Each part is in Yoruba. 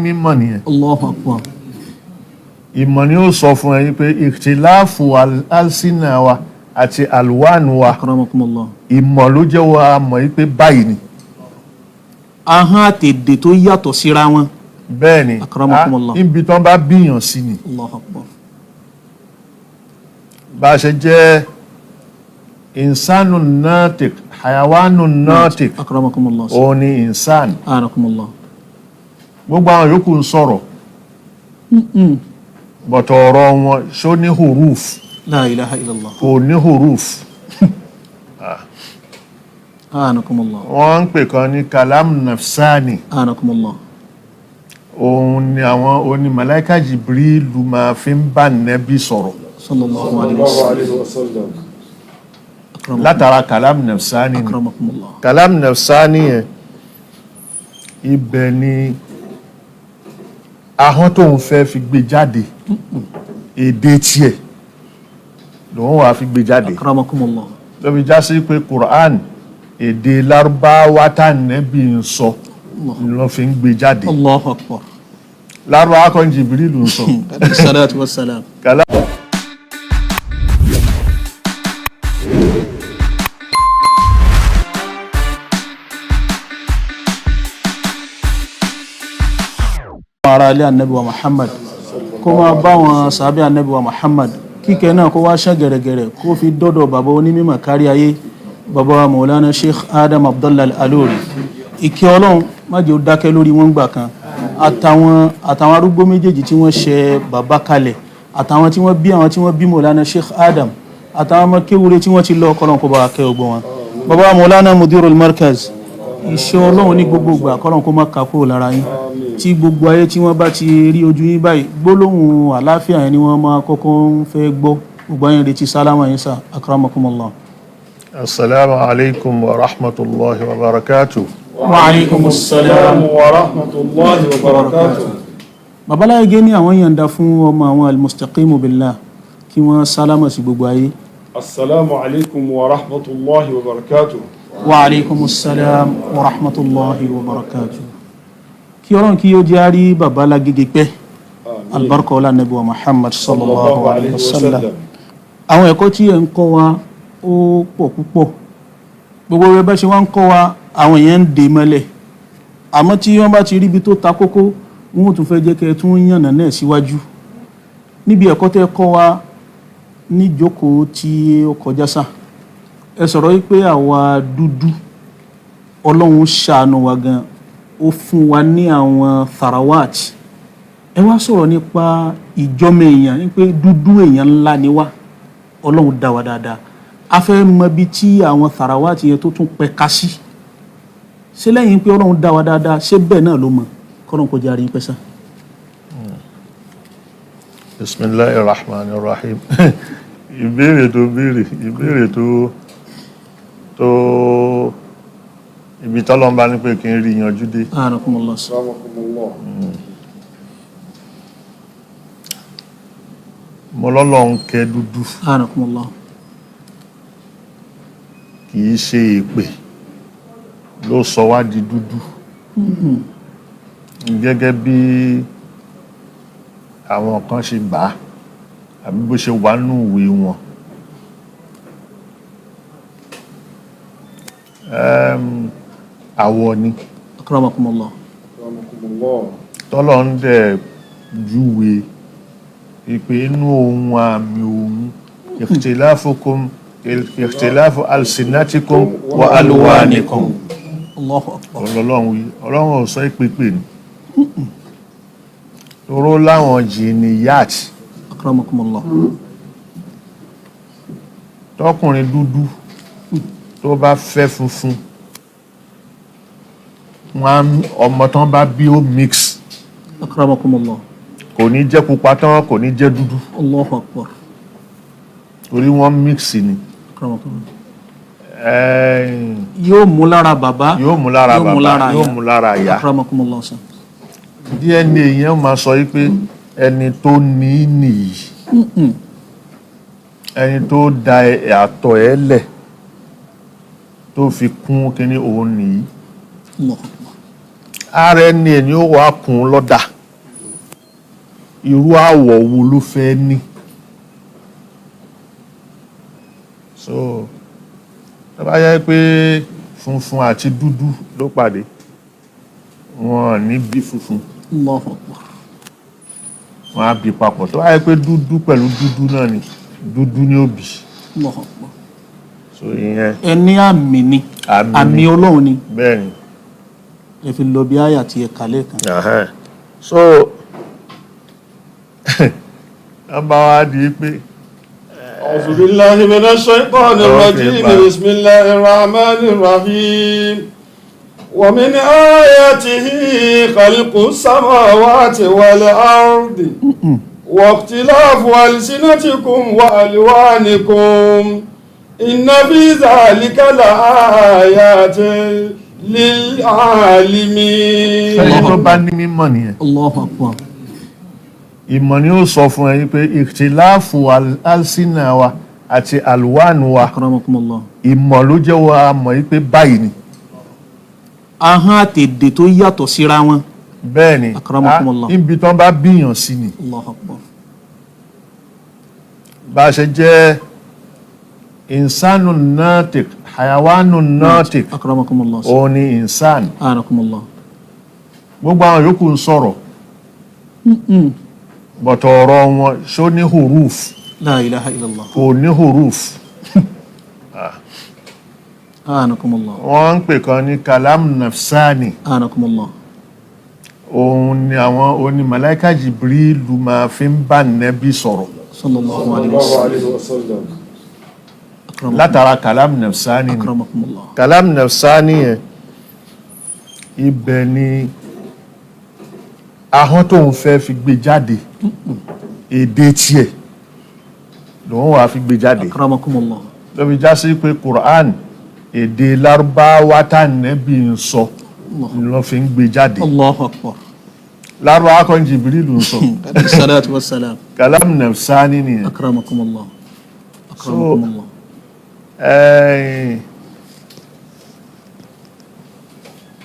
mímọ̀ nìyẹn. Allahu akbar. Ìmọ̀ ni ó sọ fún ẹ pé ìtìláàfù alsina wa àti alwanu wa. Akramakumullah. Ìmọ̀ ló jẹ́ wa mọ̀ yí pé báyìí ni. Ahọ́n àtèdè tó yàtọ̀ síra wọn. Bẹ́ẹ̀ ni. Akramakumullah. Níbi tán bá bíyàn sí ni. Allahu akbar. Bá a ṣe jẹ́ insanu natik, hayawanu natik. Akramakumullah. Òun ni insan. Anakumullah. Gbogbo àwọn yòókù ń sọ̀rọ̀, bọ̀tọ̀ ọ̀rọ̀ wọn ṣó ní huruf? La ilaha illallah. Kò ní huruf. Anakumullah. Wọ́n ń pè kan ní kalam nafsani. Anakumullah. Òun ni àwọn oní màláíkà Jibrilu máa fi ń bá nẹ́bí sọ̀rọ̀. Sallallahu alayhi wa Sallallahu sallam. alayhi wa sallam. Látara kalam nafsani ni. Akramakumullah. Kalam nafsani yẹn, ibẹ̀ ni ahọ́n tóun fẹ́ fi gbé jáde, èdè tiẹ̀ lòun wà fi gbé jáde. Akramakumullah. Ló fi já sí pé Quran, èdè Lárúbáwá tá nẹ́bí ń sọ ni wọ́n fi ń gbé jáde. Allahu akbar. Lárúbáwá kan Jibrilu ń sọ. Alayhi salatu wa salam. Kalam Ara ilé anabi wa Muhammad, kó máa bá wọn sàábé anabi wa Muhammad, kíkẹ́ náà kó wá ṣán gẹ̀rẹ̀gẹ̀rẹ̀ kó fi dọ́dọ̀ bàbá onímọ̀ kárí ayé, bàbá wa Maulana Sheikh Adam Abdullah Al-Aluri. Ìkẹ́ Ọlọ́run má jẹ́ ó dákẹ́ lórí wọn gbà kan, àtàwọn arúgbó méjèèjì tí wọ́n ṣe bàbá kalẹ̀, àtàwọn tí wọ́n bí, àwọn tí wọ́n bí Maulana Sheikh Adam, àtàwọn ọmọ kéwúre tí wọ́n ti lọ, kọ́lọ́n kó bá wa kẹ́ ọgbọ́n wọn. Bàbá wa Maulana Mudirul Markaz, iṣẹ́ Ọlọ́run ní gbogbo ìgbà, kọ́lọ́n kó má kà kúrò lára yín. Tí gbogbo ayé tí wọ́n bá ti rí ojú yín báyìí, gbólóhùn àláfíà yẹn ni wọ́n máa kọ́kọ́ ń fẹ́ gbọ́. Gbogbo ayé ń retí sálámà yín sà. Akramakumullah. Assalamu alaikum wa rahmatullahi wa barakatuh. Wa alaikumus salam. Wa rahmatullahi wa barakatuh. Babaláyé ní àwọn yànda fún ọmọ àwọn almustaqimu billah kí wọ́n sálámà sí gbogbo ayé. Assalamu alaikum wa rahmatullahi wa barakatuh. Wa alaikumus salam wa rahmatullahi wa barakatuh. Kí Ọlọ́run kí ó jẹ́ á rí bàbá lágége pẹ́, albarka ọlá nabi wa Muhammad sallallahu alayhi wa sallam. Àwọn ẹ̀kọ́ tí ẹ̀ ń kọ́ wa ó pọ̀ púpọ̀. Gbogbo rẹ bá ṣe wá ń kọ́ wa, àwọn èèyàn ń dè mọ́lẹ̀, àmọ́ tí wọ́n bá ti ríbi tó ta kókó, wọn ò tún fẹ́ jẹ́ kẹ́ ẹ tún yànnà náà síwájú níbi ẹ̀kọ́ tẹ́ kọ́ wa níjókòó tí ó kọjá sá. Ẹ sọ̀rọ̀ yìí pé àwa dúdú, Ọlọ́run ṣàánú wa gan, ó fún wa ní àwọn tharawat. Ẹ wá sọ̀rọ̀ nípa ìjọ́mọ èèyàn ní pé dúdú èèyàn ńlá ni wá, Ọlọ́run dá wa dáadáa. A fẹ́ mọ ibi tí àwọn tharawat yẹn tó tún pẹ̀ka sí. Ṣé lẹ́yìn pé Ọlọ́run dá wa dáadáa, ṣé bẹ́ẹ̀ náà ló mọ̀? Kọ́lọ́n kó jẹ́ àríyìn pẹ́sà. Bismillahir rahmanir rahim. Ìbéèrè tó béèrè, ìbéèrè tó ibi tọ́lọ́n bá ní pé kí n rí yanjú dé. Anakumullah. Akramakumullah. Mo lọ́lọ́run kẹ́ dúdú. Anakumullah. Kì í ṣe èpè ló sọ wá di dúdú gẹ́gẹ́ bí àwọn kan ṣe gbà á àbí bó ṣe wà nínú ìwé wọn. Àwọ̀ ni. Akramakumullah. Akramakumullah. Tọ́lọ̀ ń dẹ̀ júwe ìpè inú ohun àmì òun, ikhtilafukum, ikhtilafu alsinatikum wa alwanikum. Allahu akbar. Ọlọ́run wí, Ọlọ́run ò sọ ìpèpè ní toró láwọn jìnnìyàt. Akramakumullah. Tọkùnrin dúdú tó bá fẹ́ funfun, wọn ọmọ tán bá bí ó mix. Akramakumullah. Kò ní jẹ́ pupa tán, kò ní jẹ́ dúdú. Allahu akbar. Torí wọ́n mix ni. Akramakumullah. Ẹ̀ẹ́n, Yóò mú lára bàbá. Yóò mú lára Yóò mú bàbá, lára yóò ìyá. mú lára ìyá. Akramakumullah sir. DNA yẹn máa sọ wípé ẹni tó ní nìyí, ẹni tó da àtọ̀ ẹ̀ lẹ̀ tó fi kún kínní òun nìyí. Allahu akbar. RNA ni ó wà kún lọ́dà. Irú àwọ̀ wo ló fẹ́ ní? So tó bá yẹ pé funfun àti dúdú ló pàdé, wọn ò ní bí funfun. Allahu akbar. Wọn á bí papọ̀. Tó bá yẹ pé dúdú pẹ̀lú dúdú náà ni, dúdú ni ó bí. Allahu akbar. So ìyẹn Ẹni àmì ni. Àmì Àmì ni. Ọlọ́run ni. Bẹ́ẹ̀ ni. Ẹ fi lọ bí àyà tí ẹ kà lẹ́ẹ̀kan. Ẹ̀hẹ́n. So wọ́n bá wá di pé أعوذ بالله من الشيطان الرجيم. Okay, bye. بسم الله الرحمن الرحيم. ومن آياته خلق السماوات والأرض واختلاف ألسنتكم وألوانكم إن في ذلك لآيات للعالمين. Ẹni tó bá ní mímọ̀ nìyẹn. Allahu akbar. Ìmọ̀ ni ó sọ fún ẹ̀yin pé اختلاف ألسنة wa àti ألوان wa. Akramakumullah. Ìmọ̀ ló jẹ́ wa mọ̀ yí pé báyìí ni. Ahọ́n àtèdè tó yàtọ̀ síra wọn. Bẹ́ẹ̀ ni. Akramakumullah. Ah, níbi tán bá bíyàn sí ni. Allahu akbar. Bá a ṣe jẹ́ إنسان ناطق، حيوان ناطق. Akramakumullah. Òun ni إنسان. Anakumullah. Gbogbo àwọn yòókù ń sọ̀rọ̀, bọ̀tọ̀ ọ̀rọ̀ wọn, ṣó ní حروف? La ilaha illallah. Kò ní حروف. Anakumullah. Wọ́n ń pè kan ní كلام نفساني. Anakumullah. Òun ni àwọn oní màláíkà Jibrilu máa fi ń bá nẹ́bí sọ̀rọ̀. Sallallahu alayhi wa الله sallam. عليه وسلم. Akramakumullah. Látara كلام نفساني ni. Akramakumullah. كلام نفساني yẹn, ibẹ̀ ni ahọ́n tóun fẹ́ fi gbé jáde, èdè tiẹ̀ lòun wàá fi gbé jáde. Akramakumullah. Ló fi já sí pé Quran, èdè Lárúbáwá tá nẹ́bí ń sọ ni ló fi ń gbé jáde. Allahu akbar. Lárúbáwá kan Jibrilu ń sọ. Alayhi salatu wa salam. كلام نفساني nìyẹn. Akramakumullah. Akramakumullah.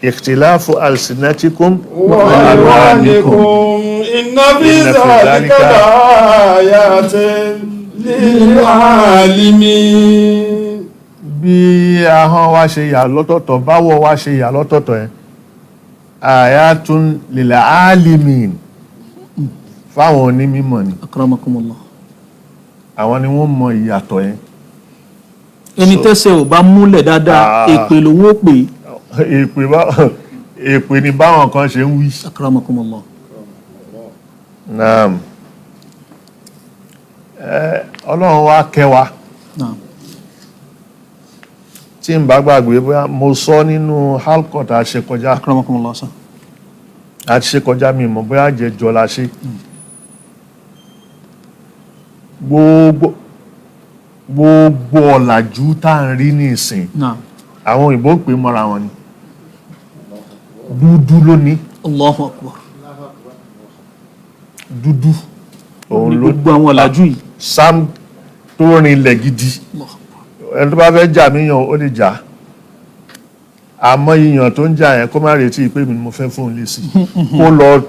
اختلاف ألسنتكم وألوانكم إن في إن في ذلك ذلك لآيات للعالمين. Bí ahọ́n wa ṣe yà lọ́tọ̀ọ̀tọ̀, báwọ̀ wa ṣe yà lọ́tọ̀ọ̀tọ̀ yẹn, آيات للعالمين, fáwọn onímọ̀ ni. Akramakumullah. Àwọn ni wọ́n mọ ìyàtọ̀ yẹn. Ẹni tẹ́sẹ̀ ò bá múlẹ̀ dáadáa, Ah. èpè lòun ó pè é. Èpè ni báwọn kan ṣe ń wí. Akramakumullah. Naam. Ọlọ́run wa kẹ́ wa. Naam. Tí n bá gbàgbé, bóyá mo sọ nínú حلقة tá a ṣe kọjá. Akramakumullah sir. A ti ṣe kọjá, mi mọ̀ bóyá jẹjọ la ṣe. Gbogbo ọ̀làjú tá à ń rí ní ìsìn, Naam. àwọn òyìnbó pè mọ́ra wọn ni, dúdú ló ní. Allahu akbar. Dúdú òun Ní ló gbogbo àwọn ọ̀làjú yìí. Sam tó rinlẹ̀ gidi. Allahu akbar. Ẹni tó bá fẹ́ jà míyàn, ó lè jà, àmọ́ ìyàn tó ń jà yẹn, kó má retí pé mi ni mo fẹ́ fóun lé sí.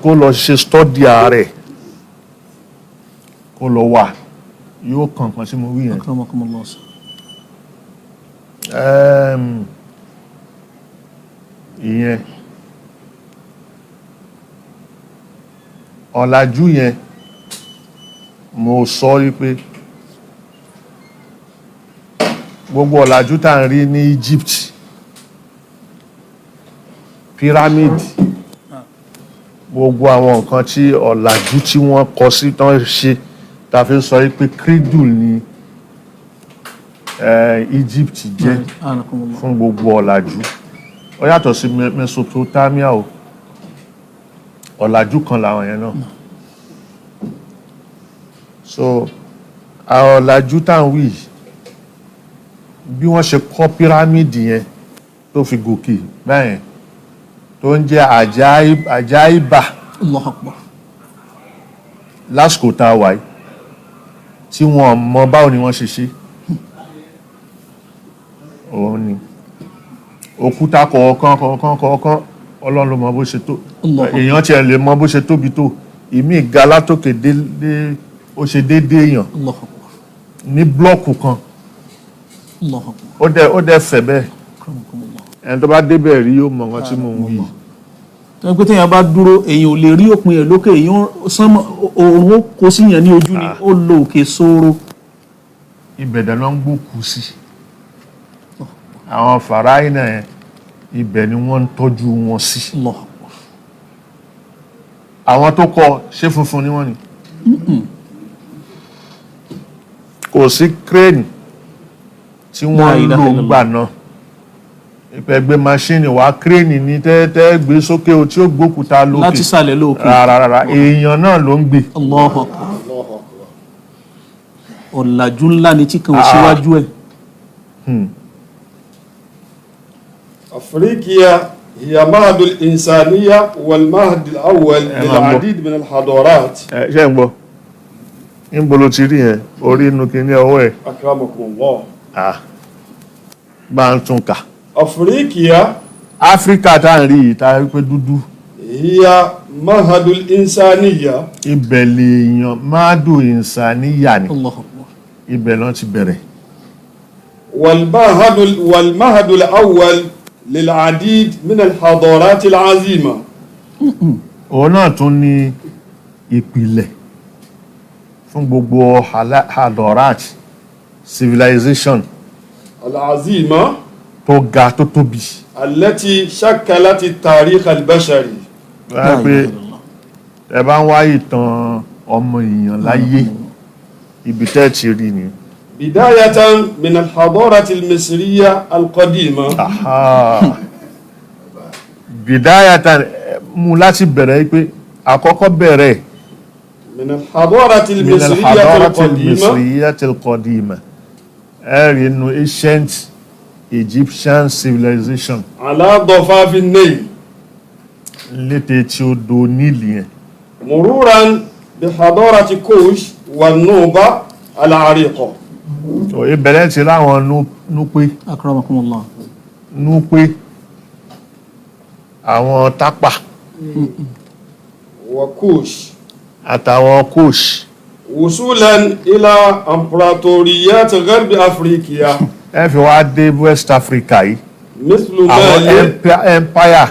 Kó lọ ṣe study rẹ̀, kó lọ wà, yóò kàn kan tí mo wí yẹn. Akramakumullah sir. Ìyẹn ọ̀làjú yẹn, mo sọ wípé gbogbo ọ̀làjú tá à ń rí ní Egypt, pyramid, gbogbo àwọn nǹkan tí ọ̀làjú tí wọ́n kọ sí tán ṣe, tá fi ń sọ wípé cradle ni Egypt jẹ́ Anakumullah. fún gbogbo ọ̀làjú. Ó yàtọ̀ sí Mesopotamia o, ọ̀làjú kan làwọn yẹn náà. So àwọn ọ̀làjú tá à ń wí yìí, bí wọ́n ṣe kọ́ pírámìdì yẹn tó fi gòkè báyẹn, tó ń jẹ́ àjáìbà Allahu akbar. lásìkò tá a wà yìí, tí wọ́n mọ báwo ni wọ́n ṣe ṣe, òun ni òkúta kọ̀ọ̀kan kọ̀ọ̀kan kọ̀ọ̀kan, Ọlọ́run ló mọ bó ṣe tó. Allah. Èèyàn tiẹ̀ lè mọ bó ṣe tóbi tó. Ìmí ga látòkè dé dé, ó ṣe déédéé èèyàn Allahu Akbar. ní blọ́ọ̀kù kan. Allahu Akbar. Ó dẹ̀ fẹ̀ bẹ́ẹ̀. Akramakumullah. Ẹni tó bá débẹ̀ rí yóò mọ nǹkan tí mò ń wí. Tó yẹ pé téèyàn bá dúró, èèyàn ò lè rí òpin ẹ̀ lókè. Èèyàn sánmọ̀, òòrùn ó kó síyàn ní ojú ni, ó lo òkè sóró. Ibẹ̀ dẹ̀ ló ń gbókù sí. Àwọn fàráìnà yẹn, ibẹ̀ ni wọ́n ń tọ́jú wọn sí. Allahu Akbar. Àwọn tó kọ ṣé funfun ni wọ́n ni? Kò sí crane tí wọ́n La ń ilaha lò illallah. gbà náà. Ìpẹ́ gbé maṣíìnì wá, crane ní tẹ́tẹ́ gbé sókè o tí ó gbókúta lókè. Láti sàlẹ̀ lókè. Rárá rárá, èèyàn náà ló ń gbé. Allahu Akbar. Allahu Akbar. Ọ̀làjú ńlá ni tí kan ò síwájú ẹ̀. أفريقيا هي مهد الإنسانية والمهد الأول للعديد من الحضارات. Ẹ ṣe ń gbọ́, níbo ló ti rí yẹn? Orí inú kìíní ọwọ́ ẹ̀. أكرمكم الله. Ah. Bá ń tún kà. أفريقيا Áfíríkà tá à ń rí yìí, tá a rí pé dúdú, هي مهد الإنسانية. Ibẹ̀ lèèyàn máàdù ìnsàníyà ni. Allahu Akbar. Ibẹ̀ lọ́n ti bẹ̀rẹ̀. والمهد الأول للعديد من الحضارات العظيمة. Òun náà tún ní ìpìlẹ̀ fún gbogbo hadarat, civilization العظيمة tó ga, tó tóbi. التي شكلت التاريخ البشري. La Wáyé pé ilaha illallah. ẹ bá ń wá ìtàn ọmọ èèyàn láyé, ibi tẹ́ ti rí ni. بداية من الحضارة المصرية القديمة. Aha. Bìdáyàtà mú láti bẹ̀rẹ̀ yìí pé àkọ́kọ́ bẹ̀rẹ̀ من الحضارة min المصرية al-hadarati القديمة. al-misriyyati al-qadima, ẹ rí inú ancient Egyptian civilization على ضفاف النيل. Létè tí ó do Níìlì yẹn. مرورا بحضارة كوش والنوبة العريقة. So ìbẹ̀rẹ̀ ti láwọn Núpé. Akramakumullah. Núpé, àwọn Tápà وكوش àtàwọn Kush. وصولا إلى إمبراطوريات غرب أفريقيا. Ẹ fi wá dé West Africa yìí, مثل àwọn مالي empire,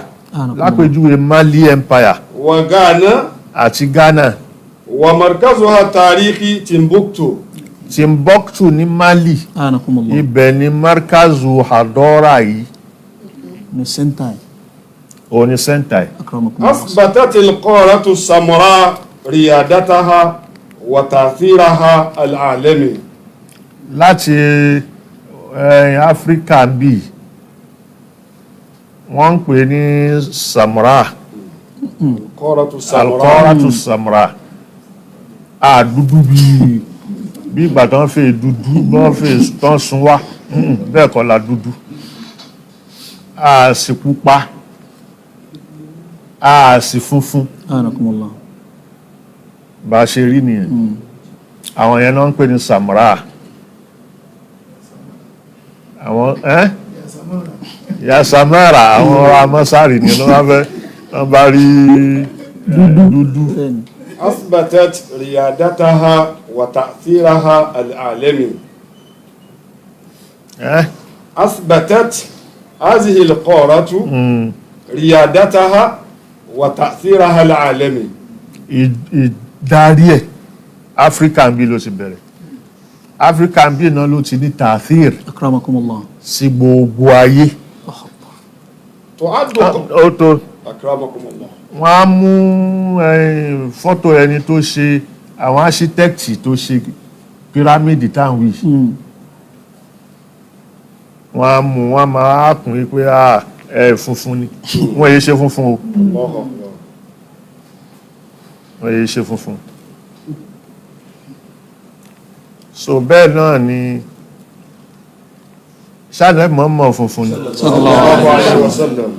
lápèjúwe Mali Empire وغانا àti Ghana. ومركزها التاريخي تمبوكتو. Timbuktu ní Mali. Anakumullah. Ibẹ̀ ni markazu hadora yìí. Ní sẹ́ńtà ẹ̀. Òun ni sẹ́ńtà ẹ̀. Akramakumullah. أثبتت القارة السمراء ريادتها وتأثيرها العالمي. Láti Áfíríkà bí wọ́n ń pè ní Samra. القارة السمراء. Alqaratu Samra, àdúdú bí bí ìgbà tó ń fẹ́ dúdú, tó ń fẹ́ tó ń sun wá. Bẹ́ẹ̀ kọ́ la dúdú, a sì pupa, a sì funfun. Anakumullah. Bá a ṣe rí nìyẹn. Àwọn yẹn náà ń pè ní Samra, àwọn ẹ́ ya Samara, àwọn amọ́sárì ni wọ́n bá fẹ́, wọ́n bá rí dúdú. Bẹ́ẹ̀ni. أثبتت ريادتها وتأثيرها العالمي. Ẹ́ أثبتت هذه القارة ريادتها وتأثيرها العالمي. Ìdarí ẹ̀, Áfíríkà ń bí ló ti bẹ̀rẹ̀. Áfíríkà ń bí náà ló ti ní tàthír Akramakumullah. sí gbogbo ayé. تعد Ó tó. أكرمكم الله. Wọ́n á mú fọ́tò ẹni tó ṣe, àwọn architect tó ṣe pírámìdì táwọn wí, wọ́n á mú, wọ́n á máa kùn í pé ah, ẹ funfun ni. Wọ́n yé ṣe funfun o. الله أكبر. Wọ́n yé ṣe funfun. So bẹ́ẹ̀ náà ni ṣáàlẹ̀ mọ̀ọ́mọ̀ funfun ni. صلى الله عليه وسلم.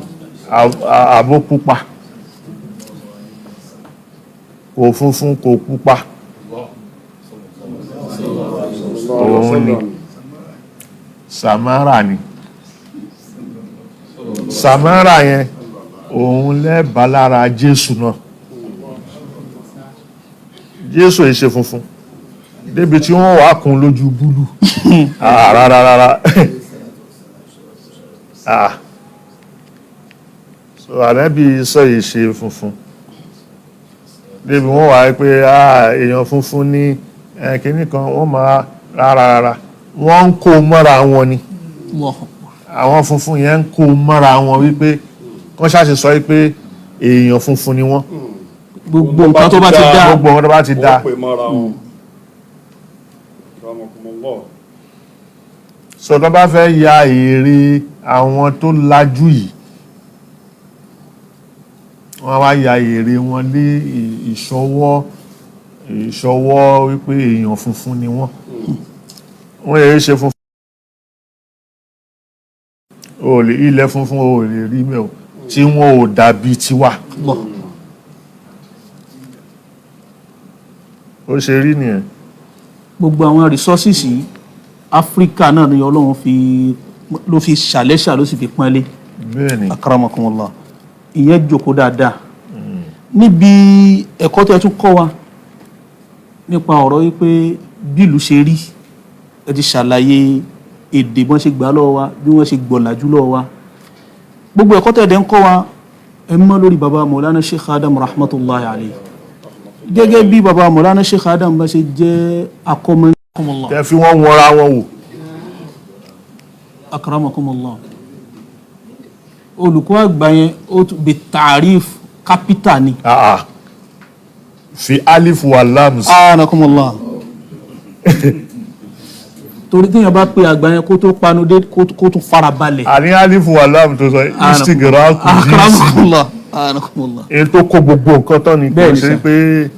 Àbó pupa, kò funfun, kò pupa. صلى الله عليه Òun ni. وسلم. Samara ni. Samara yẹn, òun lẹ́bàá lára Jésù náà. Jésù yìí ṣe funfun débi tí wọ́n wàá kún lójú búlù. Ah, rárá rárá. Ah, so ànábì Ìsá yìí ṣe funfun débi wọ́n wàá pé, ah, èèyàn funfun ní kínní kan, wọ́n máa rárá rárá, wọ́n ń kó mọ́ra wọn ni. Allahu Akbar. Àwọn funfun yẹn ń kó mọ́ra wọn wípé kán ṣáṣe sọ wípé èèyàn funfun ni wọ́n. Gbogbo nǹkan tó bá ti dá. Gbogbo wọn tó bá ti dáa. Wọ́n pè mọ́ra wọn. Akramakumullah. Sọ tó bá fẹ́ ya ère àwọn tó lajú yìí, wọ́n wá ya ère wọn lé ìṣọwọ́ wípé èèyàn funfun ni wọ́n. Wọ́n yẹ ṣe funfun o lè ilẹ̀ funfun o lè rí mẹ́ o tí wọ́n ò dàbí tiwa. Allah. Ó ṣe rí nìyẹn. Gbogbo àwọn resources yìí, Áfíríkà náà ni Ọlọ́run fi ló fi ṣàlẹ́ṣà, ló sì fi pọ́nlé. Bẹ́ẹ̀ ni. Akramakumullah. Ìyẹn jókòó dáadáa níbi ẹ̀kọ́ tó ẹ tún kọ́ wa nípa ọ̀rọ̀ wípé bílù ṣe rí. Ẹ ti ṣàlàyé èdè, bọ́n ṣe gbà lọ́wọ́ wa, bí wọ́n ṣe gbọ̀làjú lọ́wọ́ wa. Gbogbo ẹ̀kọ́ tó ẹ dẹ̀ ń kọ́ wa, ẹ mọ́ lórí baba Mọ̀lánà Sheikh Adam rahmatullahi alayhi, gẹ́gẹ́ bí baba Mọ̀lánà Sheikh Adam bá ṣe jẹ́ akọ́mọ. Tẹ́ fi wọ́n wọra wọn wò. Akramakumullah. Olùkọ́ àgbà yẹn, ó tún bí tààríf kápítà ni. Ah, ah. Fi alif wa lam sí. Anakumullah. Torí téèyàn bá pe àgbà yẹn, kó tó panu dé, kó tún fara balẹ̀. Àní alif wa lam tó sọ istigraku jíǹsì. Akramakumullah, anakumullah. Èyí tó kó gbogbo nǹkan tán ni kò Bẹ́ẹ̀ ni ṣe sir. pé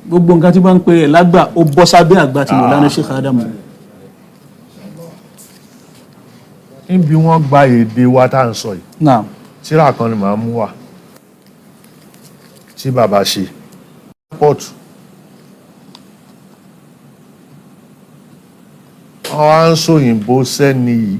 Gbogbo nǹkan tí bá ń pe rẹ̀ lágbà, ó bọ́ sábẹ́ àgbà tí Mọ̀lánà Sheikh Adam. Níbi wọ́n gba èdè wa tá à ń sọ yìí, Naam. tírà kan ni màá mú wá tí bàbá ṣe pọ̀tù. Wọ́n wá ń sòyìnbó sẹ́ni yìí,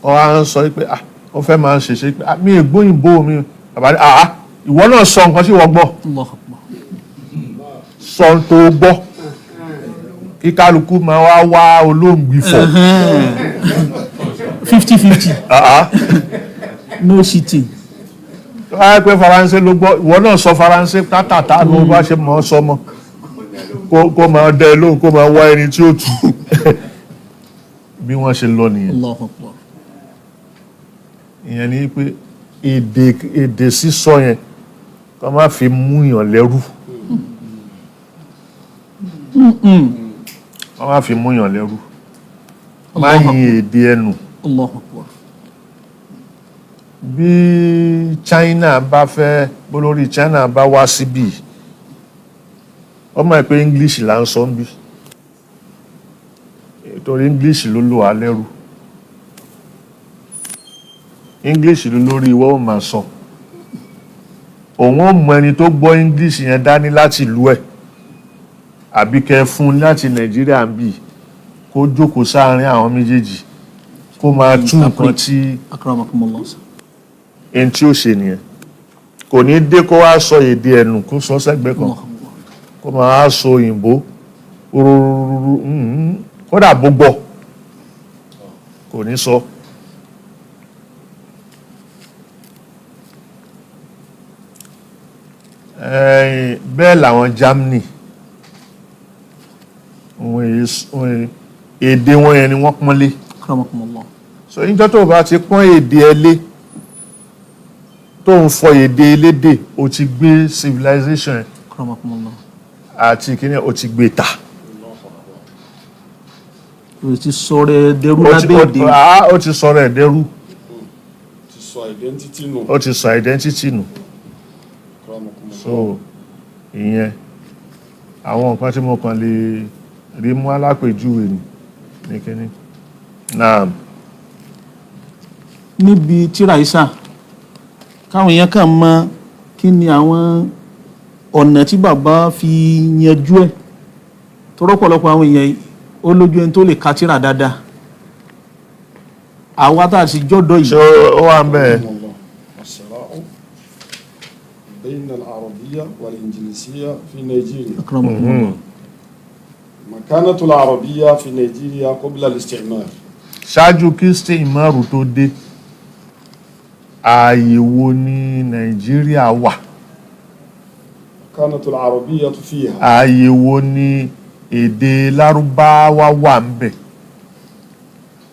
wọ́n wá ń sọ pé, ah, ó fẹ́ máa ń ṣèṣe pé, ah, mi ò gbóyìnbó mi. Bàbá ní, ah, ìwọ náà sọ nǹkan tí wọ́n gbọ́. Allahu Akbar. Sọ ohun tó gbọ́, kí kálukú máa wá wá olóǹgbìfọ̀. 50-50. Ah, ah. No cheating. Tó bá yẹ pé Faransé ló gbọ́, ìwọ náà sọ Faransé tátàtà ló bá ṣe mọ̀ ọ́ sọ mọ́, kó máa dẹ lóhùn, kó máa wá ẹni tí ó tù bí wọ́n ṣe lọ nìyẹn. Allahu Akbar. Ìyẹn ni pé èdè sísọ yẹn, kó má fi mú yàn lẹ́rú, kó má fi mú yàn lẹ́rú, má yin èdè ẹnu. Allahu Akbar. Bí China bá fẹ́ bólórí, China bá wá síbí, ó mọ̀ pé English là ń sọ ń bí, torí English ló lò wá lẹ́rú, English ló lórí ìwọ ó máa sọ. Òun ó mọ ẹni tó gbọ́ English yẹn dání láti ìlú ẹ̀, àbí kẹ́ fún láti Nàìjíríà ń bì, kó jókòó sáàárín àwọn méjèèjì, kó máa tú nǹkan tí Akramakumullah. ẹni tí ó ṣe nìyẹn. Kò ní dé kó wá sọ èdè ẹnu, kó sọ sẹ́gbẹ̀ẹ́ kan, Allahu Akbar. kó máa sọ òyìnbó rúrúrú, kódà bó gbọ́, kò ní sọ. Bẹ́ẹ̀ làwọn Germany, èdè wọn yẹn ni wọ́n pọ́nlé. Akramakumullah. So níjọ́ tó bá ti pọ́n èdè ẹ lé, tó ń fọ èdè elédè, o ti gbé civilization ẹ Akramakumullah. àti kíní, o ti gbé ta. O ti sọ̀rọ̀ ẹ dẹrú Ó ti- lábẹ́ èdè. Ah, ó ti sọ̀rọ̀ ẹ̀ dẹrú. Ti sọ identity nù. Ó ti sọ identity nù. Akramakumullah. So ìyẹn àwọn nǹkan tí mo kàn lè rí mú alápèjúwe ni ní kíní náà. Níbi tíra isa, káwọn èèyàn kàn mọ kí ni àwọn ọ̀nà tí bàbá fi yanjú ẹ̀, torọ́pọ̀lọpọ̀ àwọn èèyàn, ó lójú ẹni tó lè ka tíra dáadáa, àwa tá a sì jọ́dọ̀ Ṣé yìí. ó wà ń bẹ́ẹ̀? Akramakumullah. As-sira'u بين العربية والإنجليزية في نيجيريا. أكرمكم الله. مكانة العربية في نيجيريا قبل الاستعمار. Ṣáájú kí ìsìmárù tó dé, ààyè wo ní Nàìjíríà wà? مكانة العربية فيها. Ààyè wo ní èdè Lárúbáwá wà ń bẹ̀?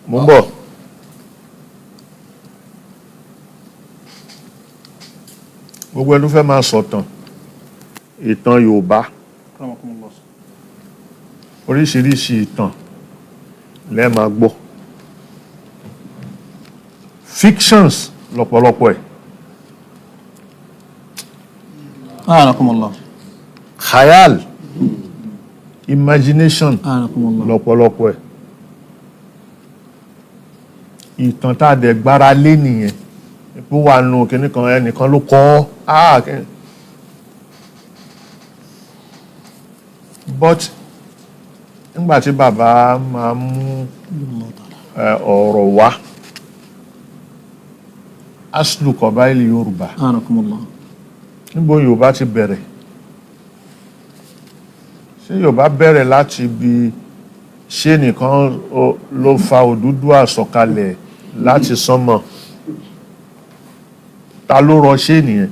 Mo ń bọ̀. Gbogbo ẹni tó fẹ́ máa sọ̀tàn ìtàn Yorùbá, أكرمكم الله. oríṣiríṣi ìtàn lẹ́ẹ̀ máa gbọ́, fictions lọ́pọ̀lọpọ̀ ẹ̀. أعانكم الله. Khayal, imagination أعانكم الله. lọ́pọ̀lọpọ̀ ẹ̀. Ìtàn tá a dẹ̀ gbára lé nìyẹn, ipò wà nù kínní kan, ẹnìkan ló kọ́ ọ́. But nígbà tí bàbá máa mú الله تعالى. ọ̀rọ̀ wá, aslu kọ̀báìlì Yorùbá, أعانكم الله. níbo Yorùbá ti bẹ̀rẹ̀? Ṣé Yorùbá bẹ̀rẹ̀ láti ibi ṣé nìkan ló fa Odùduwà sọ̀kalẹ̀ láti sánmọ̀? Ta ló rọ ṣé nìyẹn?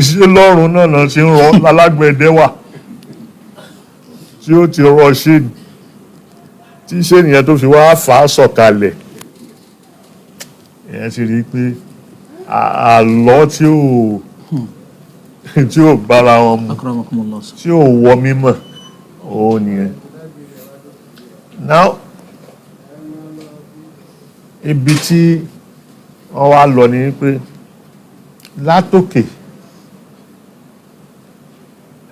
Ṣé lọ́run náà náà ti ń rọ lálágbẹ̀dẹ wà tí ó ti rọ ṣé ni tí ṣé nìyẹn tó fi wá fà á sọ̀kalẹ̀? Ìyẹn ti rí i pé àlọ́ tí ò bára wọn mu, أكرمكم الله. tí ò wọ mímọ̀ òun nìyẹn. Now, ibi tí wọ́n wá lọ ni pé látòkè,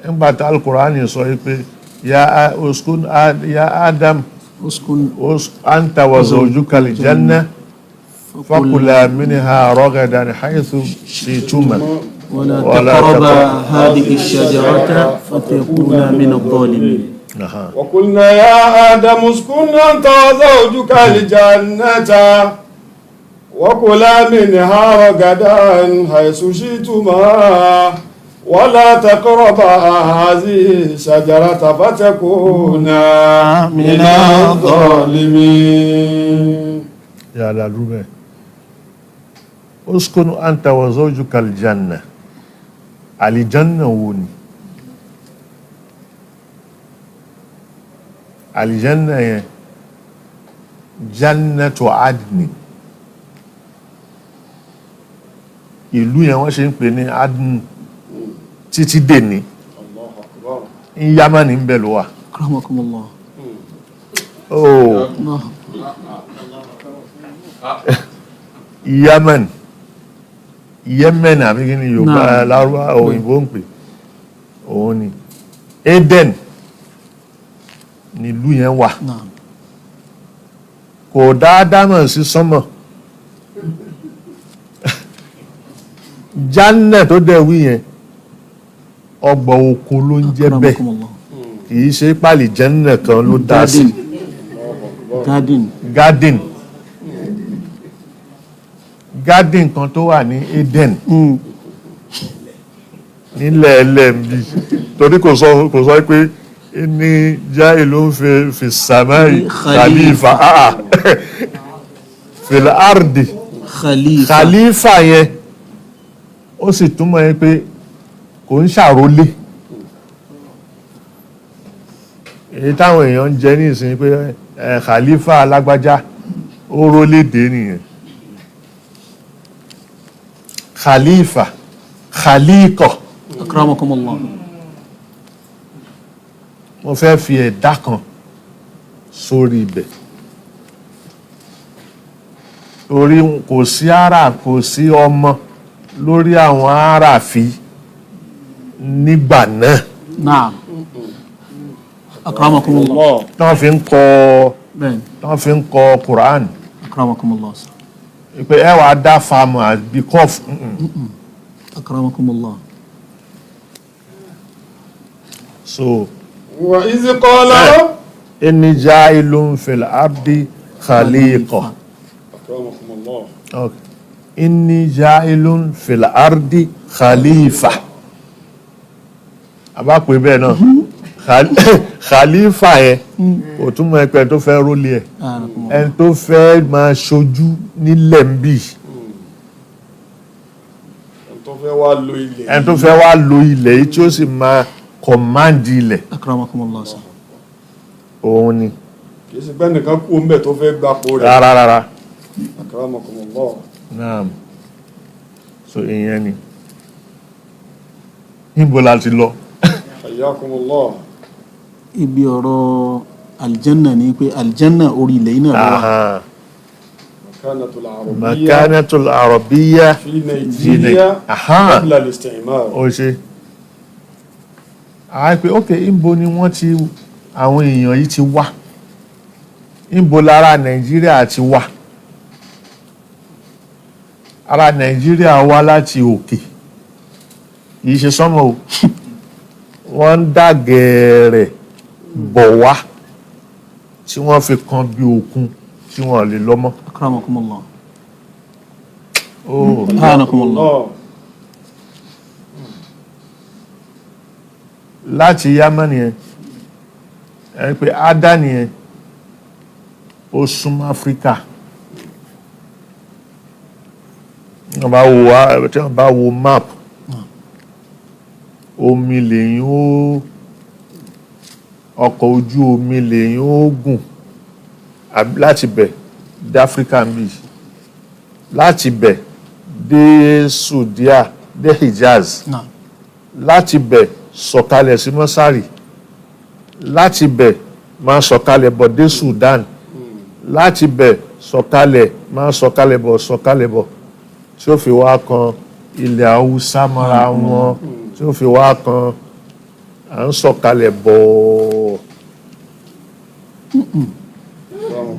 nígbà tí Al-Qur'ani sọ pé ya uskun ya Adam أسكن anta wa zawjuka al-janna fakula minha ragadan haythu shi'tuma ولا ولا تقربا تقربا هذه الشجرة فتكونا من الظالمين. وقلنا يا آدم اسكن أنت وزوجك الجنة وكلا منها رغدا حيث شئتما ولا تقربا هذه الشجرة فتكونا من الظالمين. Yàrá rúbẹ̀, uskun anta wa zawjuka aljanna. Aljanna wo ni aljanna yẹn? Jannatu adni, ìlú yẹn wọ́n ṣe ń pè ní adni títí dèní. الله أكبر. Ní Yamani ń bẹ̀ ló wà. أكرمكم الله. Oh. الله. Yemen, Yemen àbí kí ni Yorùbá? Naam. Lárúbá òyìnbó ń pè òun ni Eden nílùú yẹn wà. نعم. Kò dáadáa mọ̀ sí sánmọ̀. Jannah tó dẹ̀ wí yẹn, ọgbà oko ló ń jẹ́ bẹ́ẹ̀. أكرمكم الله. Kì í ṣe pàlì Jannah kan ló dá sí. Garden, garden. Garden, garden kan tó wà ní Eden nílẹ̀ ẹlẹ́m̀bí, torí kò sọ pé ní já ìlú ń fi sàmáì khalifa, ah ah, fil ardi. خليفة. Khalifa yẹn, ó sì túmọ̀ yẹn pé kò ń ṣàrólé èyí táwọn èèyàn ń jẹ ní ìsìn pé ẹ khalifa alágbájá ó rólé dé nìyẹn. Khalifa, khalikọ. أكرمكم الله. Mo fẹ́ fi ẹ̀dá kan sórí ibẹ̀, torí kò sí ara, kò sí ọmọ lórí àwọn aráàfin nígbà náà. نعم، أكرمكم الله. Tán fi ń kọ بين. Tán fi ń kọ Quran. أكرمكم الله. Pé ẹ wàá dá fáàmù àbí kọfù. أكرمكم الله. So وإذ قال رب inni ja'ilun fil ardi khaliqa. أكرمكم الله. Okay. Inni ja'ilun fil ardi khalifa. A bá pè bẹ́ẹ̀ náà, khalifa yẹn kò túmọ̀ ẹ pé ẹni tó fẹ́ rólé ẹ̀, ẹni tó fẹ́ máa ṣojú nílẹ̀ ń bì. Ẹni tó fẹ́ wá lo ilẹ̀. Ẹni tó fẹ́ wá lo ilẹ̀ yìí tí ó sì máa command ilẹ̀. Akramakumullah sir. Òun ni. Kì í ṣe pé nìkan kú ń bẹ̀ tó fẹ́ gbapò rẹ̀. Rárá, rárá. Akramakumullah. Naam, so ìyẹn ni. Níbo la ti lọ? Hayyakumullah. Ibi ọ̀rọ̀ aljanna ni pé aljanna orí ilẹ̀ iná ló wà. Aha. Makanatul arabiyya Makanatul arabiyya fi Nàìjíríà Aha. qabla al-istimar. Ó ṣe àá pé ok, níbo ni wọ́n ti, àwọn èèyàn yìí ti wá? Níbo lára Nàìjíríà ti wá? Ara Nàìjíríà wá láti òkè, kìí ṣe sánmọ̀ o. Wọ́n ń dà gẹ̀ẹ́rẹ̀ bọ̀ wá tí wọ́n fi kan bí òkun tí wọ́n lè lọ mọ́. Akramakumullah. Oh. Anakumullah. Láti Yámánì yẹn, ẹ pé Ádánì yẹn ó súnmọ́ Áfíríkà. Tí wọ́n bá wo tí wọ́n bá wo map, omi lèyìn ó, ọkọ̀ ojú omi lèyìn ó gùn láti bẹ̀ dé Áfíríkà ń bì, láti bẹ̀ dé Sudia, dé Hijaz, Naam. láti bẹ̀ sọ̀kalẹ̀ sí mọ́sárì, láti bẹ̀ máa sọ̀kalẹ̀ bọ̀ dé Sudan, láti bẹ̀ sọ̀kalẹ̀, máa sọ̀kalẹ̀ bọ̀, sọ̀kalẹ̀ bọ̀, tí ó fi wá kan ilẹ̀ Haúsá mọ́ra wọn, tí ó fi wá kan à ń sọ̀kalẹ̀ bọ̀,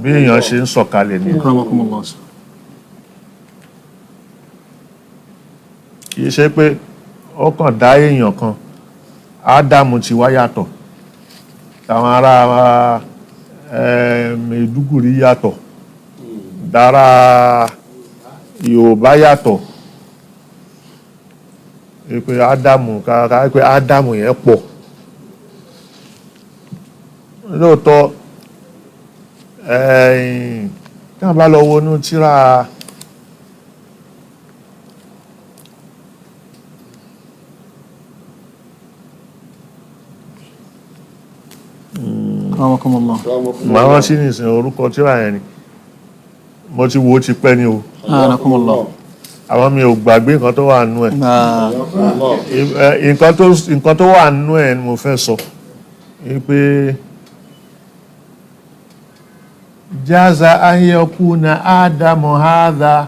bí èèyàn ṣe ń sọ̀kalẹ̀ ni. Akramakumullah sir. Kì í ṣe pé ó kàn dá èèyàn kan. Ádámù ti wá yàtọ̀, táwọn ará Maiduguri yàtọ̀, dára Yorùbá yàtọ̀, pé Ádámù ká pé Ádámù yẹn pọ̀ lóòótọ́. Tí wọ́n bá lọ wọnú tírà Akramakumullah. Màá rántí nìsín orúkọ tírà yẹn ni mo ti wo, ti pẹ́ ni o. Anakumullah. Àwọn mi ò gbàgbé nǹkan tó wà nínú ẹ̀. Ah, Nǹkan tó wà nínú ẹ̀ ni mo fẹ́ sọ pé jaza an yakuna ádámù hadha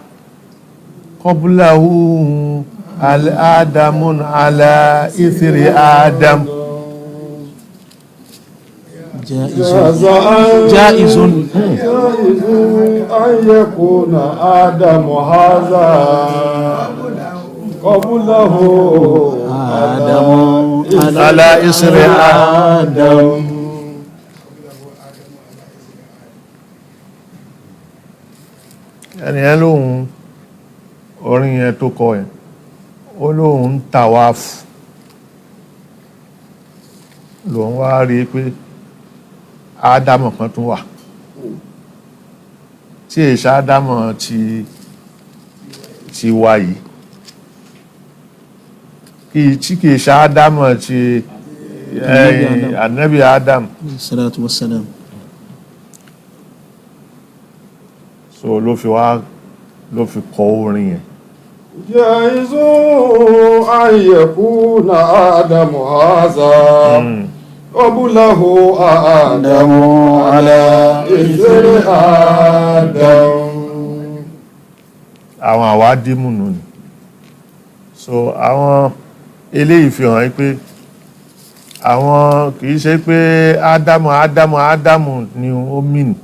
qablahu al-ádámù ala ithri ádám. Jaizun. Jaizun. جائز أن يكون آدم هذا قبله Ádámù ala ithri Adam. Ẹni yẹn lóhun orin yẹn tó kọ yẹn, ó lóhun ń tàwáfù, lòun wá rí i pé ádámọ̀ kan tún wà tí èsà ádámọ̀ ti wà yìí, kì tí kìí ṣe ádámọ̀ ti ànábì Adam. Salatu wassalam. So ló fi wá, ló fi kọ orin yẹn. جائز أن يكون آدم هذا قبله آدم على إثر آدم. Àwọn àwádìí nù ni. So àwọn eléyìí fi hàn pé àwọn kìí ṣe pé ádámù, ádámù, ádámù ni ó mìnì.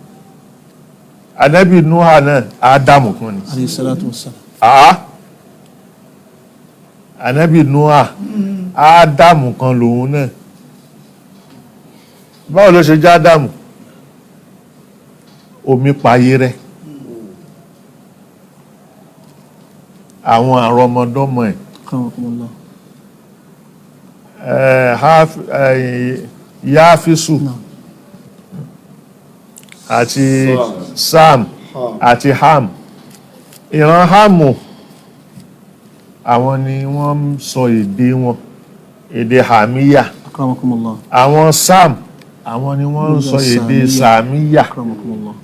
Ànábì Núhà náà, ádámù kan ni. Alayhi salatu wassalam. Àá, ànábì Núhà, ádámù kan lòun náà. Báwo ló ṣe jẹ́ ádámù? Omi payé rẹ̀. Àwọn àrọmọdọ́mọ ẹ̀, Akramakumullah. Yáfísù àti Sam àti Ham. Ìran Hamu, àwọn ni wọ́n ń sọ èdè wọn, èdè Hamiya. Akramakumullah. Àwọn Sam, àwọn ni wọ́n ń sọ èdè Samiya. Akramakumullah.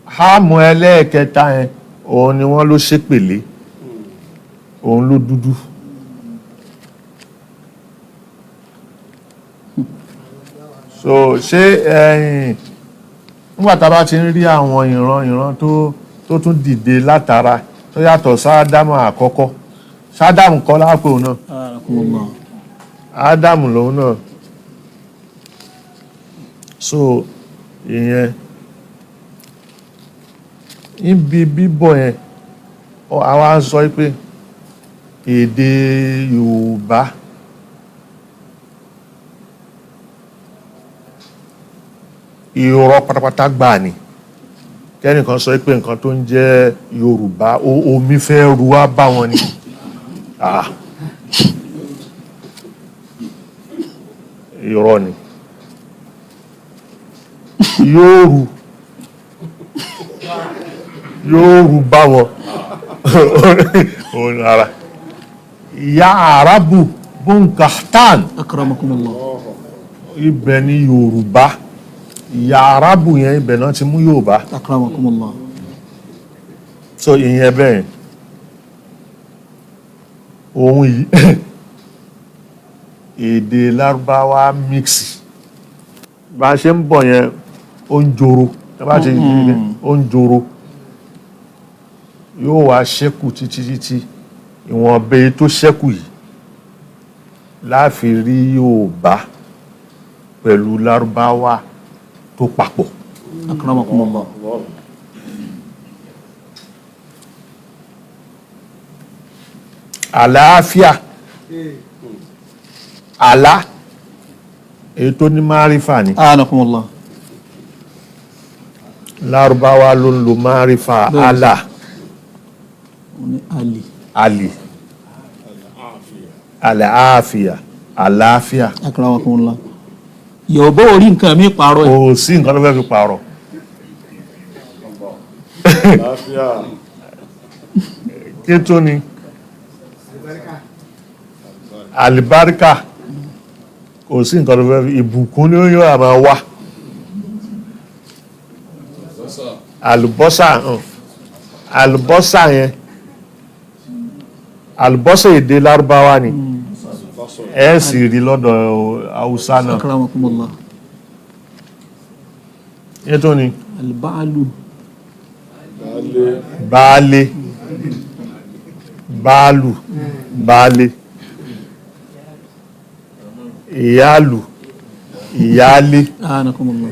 Háàmù ẹlẹ́ẹ̀kẹta yẹn, òun ni wọ́n ló ṣépèlé, òun ló dúdú. So ṣé ẹ̀yìn nígbà tá a bá ti ń rí àwọn ìran ìran tó tún dìde látara tó yàtọ̀ sáádámù àkọ́kọ́, sáádámù kọ́ lápò náà. Akramakumullah. Ádámù lòun náà. So ìyẹn níbi bíbọ̀ yẹn, àwa ń sọ pé èdè Yorùbá irọ́ pátápátá gbà ní kẹ́nìkan sọ pé nǹkan tó ń jẹ́ Yorùbá, omi fẹ́ ru wá bá wọn ni. Ah, irọ́ ni. Yóò ru, yóò ru bá wọn òun ara ìyá Arabu bunkahtan. Akramakumullah. Ibẹ̀ ni Yorùbá, ìyá Arabu yẹn, ibẹ̀ náà ti mú Yorùbá. Akramakumullah. So ìyẹn bẹ́ẹ̀, òun yìí, èdè Lárúbáwá mix bá a ṣe ń bọ̀ yẹn, ó ń joro. Bá a ṣe ó ń joro, yóò wá ṣẹ́kù títí títí. Ìwọ̀nba èyí tó ṣẹ́kù yìí láàfin rí Yorùbá pẹ̀lú Lárúbáwá tó papọ̀. Akramakumullah. Àlàáfíà, àlá èyí tó ní márífà ni. Anakumullah. Lárúbáwá ló ń lo márífà. Bẹ́ẹ̀. Àlà. Wọ́n ní Ali. Àlì, àlàáfíà, àlàáfíà. Akramakumullah. Yorùbá ò rí nǹkan mi pààrọ̀ ẹ̀. Kò sí nǹkan tó fẹ́ fi pààrọ̀. Àlàáfíà. Kí tó ni àlìbáríkà, kò sí nǹkan tó fẹ́ fi ìbùkún ní yóò àmà wá. Àlùbọ́sà hàn, àlùbọ́sà yẹn, àlùbọ́sà èdè Lárúbáwá ni, ẹ sì rí lọ́dọ̀ Haúsá náà. Akramakumullah. Kí tó ni Albaalu. Baálé. Baálé, báálù, baálé, ìyáàlù, ìyáálé. Anakumullah.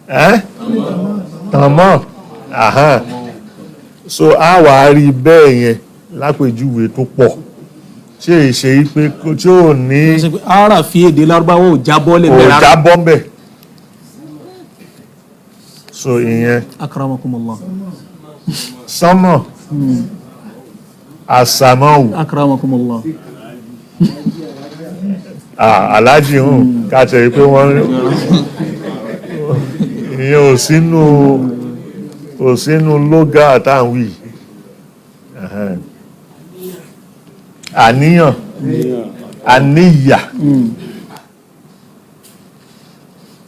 Ẹ́ tànmọ́ àhán. So a wà á rí bẹ́ẹ̀ yẹn lápèjúwe tó pọ̀ tí èyí ṣe yí pé tí ò ní. Ṣe pé ara fi èdè Lárúbáwá ò jábọ́ lè kò bẹ̀rẹ̀ rárá. jábọ́ ń bẹ̀. So ìyẹn. Akramakumullah. Sánmọ̀, àsàmọ́wù. Akramakumullah. Aláàjì hùn káàtẹ̀ pé wọ́n ìyẹn ò sínú lógá àtàwí. Àníyàn, àníyà,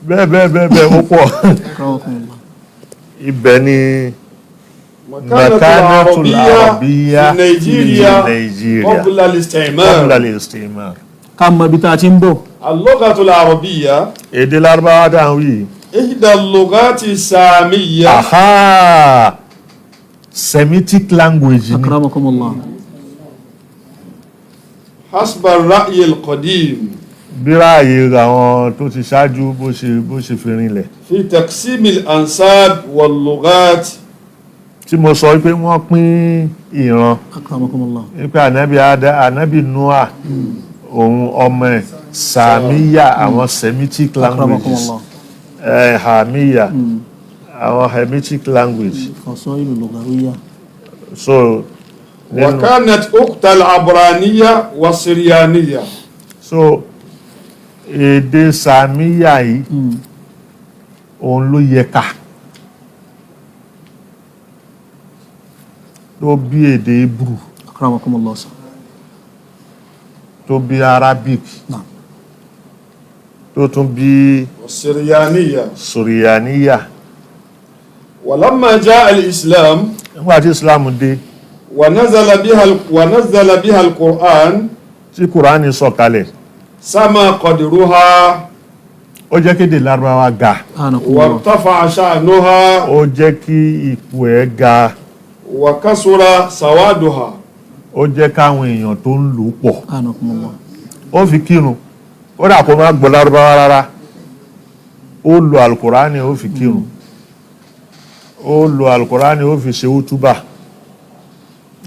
bẹ́ẹ̀ bẹ́ẹ̀ bẹ́ẹ̀ bẹ́ẹ̀, ó pọ̀. Akramakumullah. Ibẹ̀ ni مكانة مكانة العربية العربية في نيجيريا في نيجيريا قبل الاستعمار. قبل الاستعمار. Ká mọ ibi tá a ti ń bọ̀. اللغة العربية Èdè Lárúbáwá dáhùn yìí, إحدى اللغات السامية. Aha, Semitic language ni. Akramakumullah. حسب الرأي القديم. Bí ráàyè àwọn tó ti ṣáájú bó ṣe fi rinlẹ̀. في تقسيم الأنساب واللغات. Tí mo sọ pé wọ́n pín ìran Akramakumullah. wípé ànábì ada, ànábì Noah, òun ọmọ ẹ̀ Sàmíyà, àwọn Semitic languages. Akramakumullah. Hamiya. Àwọn Hamitic language. Kọ̀sọ́ ìlú lugawiyya. So nínú وكانت أخت العبرانية والسريانية. So èdè sàmíyà yìí, òun ló yẹ ká tó bí èdè Hebrew, Akramakumullah sir. tó bí Arabic, Naam. tó tún bí والسريانية. Sùrìyàníyà. ولما جاء الإسلام Nígbà tí Islam dé, ونزل بها القرآن، tí Kùránì sọ̀kalẹ̀، سما قدرها، ó jẹ́ kéde Lárúbáwá ga. Anakumullah. وارتفع شأنها، Ó jẹ́ kí ipò ẹ̀ ga. وكثر سوادها. Ó jẹ́ káwọn èèyàn tó ń lò pọ̀. Anakumullah. Ó fi kírun, kódà kó má gbọ́ Lárúbáwá rárá, ó lo Alukurani ó fi kírun, ó lo Alukurani ó fi ṣe útúbà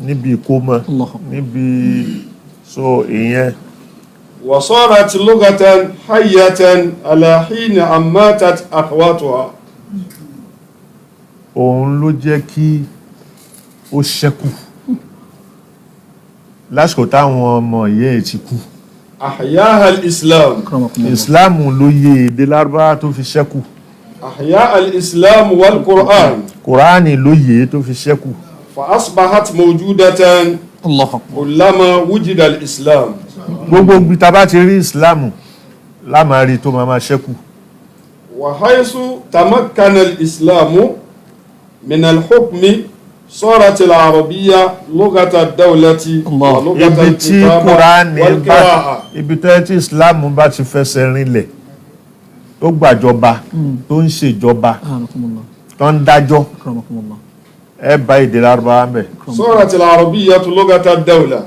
níbi ìkómọ, Allahu Akbar. níbi so ìyẹn. وصارت لغة حية على حين أن ماتت أخواتها. Òun ló jẹ́ kí ó ṣẹ́kù lásìkò táwọn ọmọ ìyá ẹ̀ ti kú. أحياها الإسلام. Akramakumullah. Ìsìláàmù ló yé èdè Lárúbáwá tó fi ṣẹ́kù. أحياء الإسلام والقرآن. Kùránì ló yé tó fi ṣẹ́kù. فأصبحت موجودة Allahu Akbar. كلما وجد الإسلام. Gbogbo ibi tá a bá ti rí ìsìláàmù lámàrí tó máa máa ṣẹ́kù. وحيث تمكن الإسلام من الحكم صارت العربية لغة الدولة الله. ولغة Ibi tí الكتابة Kùránì bá والقراءة. ibi tó yẹ tí ìsìláàmù bá ti fẹsẹ̀ rinlẹ̀, tó gbàjọba, tó ń ṣèjọba, Anakumullah. tó ń dájọ́, Akramakumullah. ẹ bá èdè Lárúbáwá ń bẹ̀. صارت العربية لغة الدولة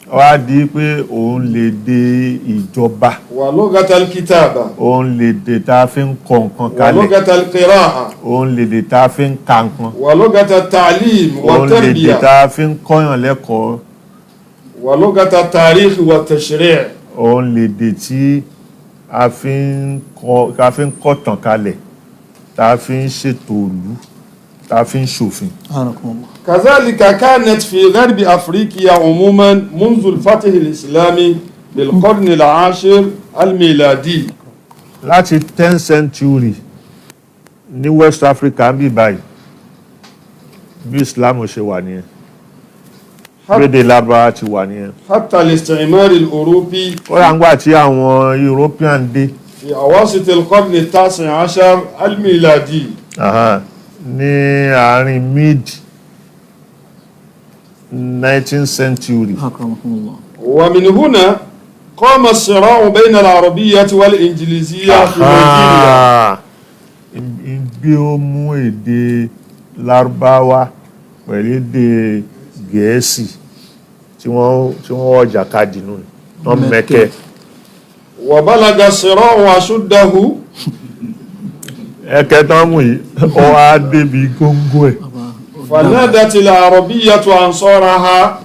Wá di pé òun lè dé ìjọba، ولغة الكتابة، òun lè dé tá a fi ń kọ nǹkan kalẹ̀، ولغة القراءة، òun lè dé tá a fi ń ka nǹkan، ولغة التعليم òun lè dé والتربية، tá a fi ń kọ́yàn lẹ́kọ̀ọ́، ولغة التاريخ والتشريع. Òun lè dé tí a fi ń kọ tá a fi ń kọ̀tàn kalẹ̀, tá a fi ń ṣètò ìlú, tá a fi ń ṣòfin. Anakumullah. كذلك كانت في غرب أفريقيا عموما منذ الفتح الإسلامي بالقرن العاشر الميلادي. Láti 10th century ní West Africa ń bí báyìí, bí Islam ṣe wà nìyẹn, lédè Lárúbáwá ti wà nìyẹn. حتى الاستعمار الأوروبي Ó rà ń gbà tí àwọn European dé في أواسط القرن التاسع عشر الميلادي. Ní àárín mid 19th century. Akramakumullah. ومن هنا قام الصراع بين العربية والإنجليزية في نيجيريا. Bí ó mú èdè Lárúbáwá pẹ̀lú èdè Gẹ̀ẹ́sì tí wọ́n ọjà kadì nù wọ́n mẹ́kẹ́. وبلغ الصراع أشده Ẹ̀kẹ́ tán mú yìí, ó wá débi góńgó ẹ̀. فنادت العربية أنصارها،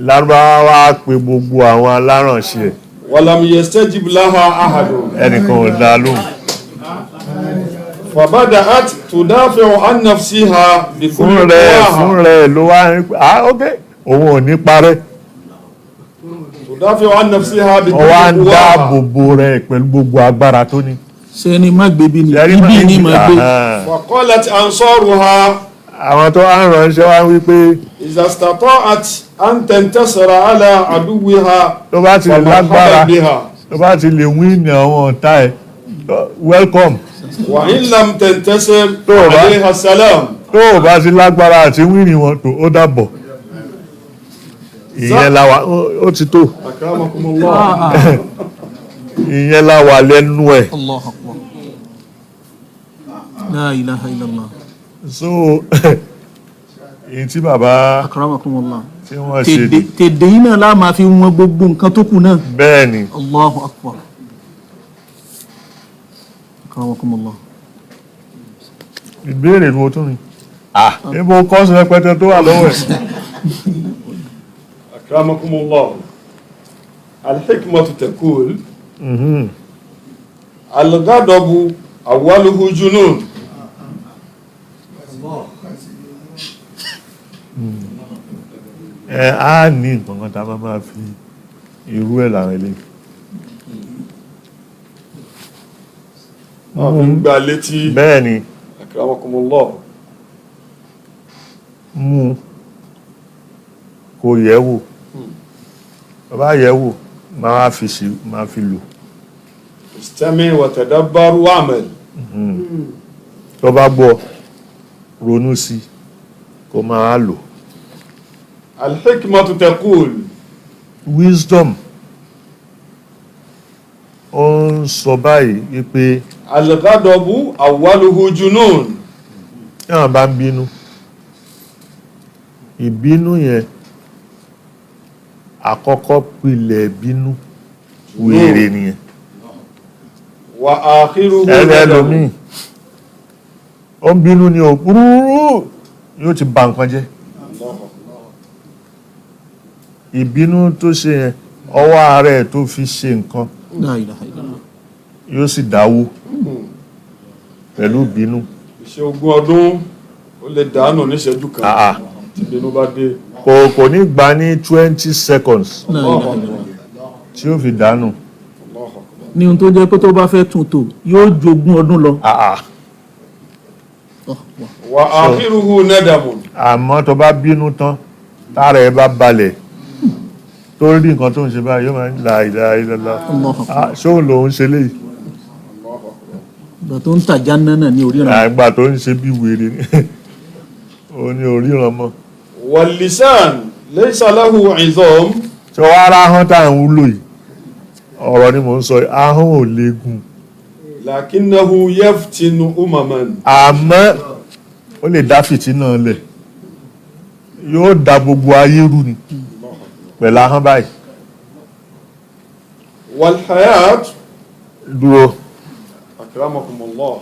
Lárúbáwá wá pe gbogbo àwọn alárànṣe ẹ̀. ولم يستجب لها أحد. Ẹnìkan ò dá lóhùn. فبدأت تدافع عن نفسها بكل Fún rẹ̀ قواها. Fún rẹ̀ ló wá ń ah, ok, òun ò ní parẹ́. تدافع عن نفسها Ó بكل wá ń قواها. dáàbò bo rẹ̀ pẹ̀lú gbogbo agbára tó ní. Ṣé ni má gbé bí ni Ṣẹ́rí ibi ni má gbé. وقالت أنصارها: Àwọn tó wá ń ránṣẹ́ wá ń wí pé إذا استطاعت أن تنتصر على عدوها tó bá ti lè فمرحبا lágbára بها، tó bá ti lè win àwọn ọ̀tá ẹ̀, welcome. وإن لم تنتصر طبعا. عليها السلام. Tó o bá ti lágbára àti win wọn, tó ó dàbọ̀. Ìyẹn la wà ó ti tó. أكرمكم الله. Ìyẹn la wà lẹ́nu ẹ̀. Allahu Akbar. La ilaha illallah. So èyí tí bàbá Akramakumullah. tí wọ́n ṣe Tèdè tèdè yìí náà la máa fi wọn gbogbo nǹkan tó kù náà. Bẹ́ẹ̀ ni. Allahu Akbar. Akramakumullah. Ìbéèrè ni mo tún ni níbo kọ́sùn rẹpẹtẹ tó wà lọ́wọ́ ẹ̀. أكرمكم الله، الحكمة تقول: الغضب أوله جنون. Ẹ á ní nǹkan kan tá a máa fi irú ẹ̀ làwọn eléyìí. Wọ́n fi ń gba létí. Bẹ́ẹ̀ ni. Akramakumullah. Mú kò yẹ̀ wò, bàbá yẹ̀ wò, máa fi sí, máa fi lò. Istami wa tadabbar wa'mal. Tó bá gbọ́, ronú sí, kó máa lò. Al-hikmatu taqul. Wisdom ó ń sọ báyìí wípé Al-ghadabu awwaluhu junun. tí àwọn bá ń bínú, ìbínú yẹn, àkọ́kọ́ pilẹ̀ bínú wèrè nìyẹn. Wa akhiruhu nadamu. Ẹlòmíì ó ń bínú ni ò rúrú, yóò ti bà nǹkan jẹ́. Ìbínú tó ṣe yẹn, ọwọ́ ara ẹ̀ tó fi ṣe nǹkan, La ilaha illallah. yóò sì dáwó pẹ̀lú ìbínú. Ìṣe ogún ọdún ó lè dànù níṣẹ́jú kan Àà. tí ìbínú bá dé. Kò ní gbà ní 20 seconds La ilaha illallah. tí ó fi dànù. Allahu akbar. Ní ohun tó jẹ́ pé tó bá fẹ́ tún tò, yóò jogún ọdún lọ. Àà. Oh, wow. Wa akhiruhu nadamun. Àmọ́ tó bá bínú tán, tára ẹ bá balẹ̀, tó rí nǹkan tó ń ṣe báyìí, yóò máa ń la ilaha illallah. Allahu akbar. Ah, ṣóun lòun ṣe léyìí? Ìgbà tó ń tàjá náà ní oríran. Àgbà tó ń ṣe bí wèrè ni ó ní oríran mọ́. Wal lisan laysa lahu 'izam. Tí wọ́n ara ahọ́n tá à ń wúlò yìí, ọ̀rọ̀ ni mò ń sọ yìí, ahọ́n ò léegun. Lakinnahu yaftinu umaman. Àmọ́ ó lè dá fìtínà lẹ̀, yóò da gbogbo ayé rú ni pẹ̀lú ahọ́n báyìí. Wal hayat. Dúró. Akramakumullah.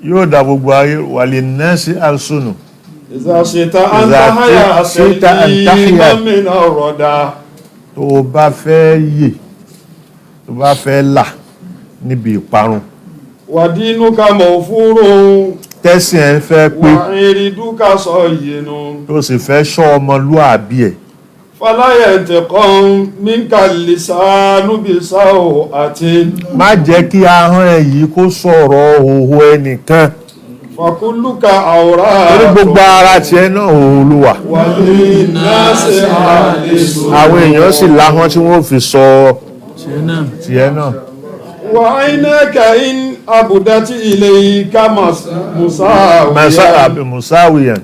Yóò da gbogbo ayé wàlẹ̀ nẹ́ẹ̀sì alsunu. Idha shi'ta an Idha tahya shi'ta an tahya. saliman min ar-rada. Tó o bá fẹ́ yè, tó o bá fẹ́ là níbi ìparun, Wa dinuka mawfurun. Tẹ́sìn ẹ fẹ́ pé, Wa iriduka sayyinun. tó sì fẹ́ ṣọ́ ọmọlúàbí ẹ̀, Fala yantiqam minka lisanu bisaw'atin. Má jẹ́ kí ahọ́n ẹ yìí kó sọ̀rọ̀ òhò ẹnìkan. Fakulluka awratun. Torí gbogbo ara tiẹ̀ náà, òhò ló wà. Walinnasi alisun. Àwọn èèyàn sì láhọ́n tí wọ́n fi sọ Ṣe náà. tiẹ̀ náà. Wa aynaka in abudat ilayka musawiyan. Musawiyan,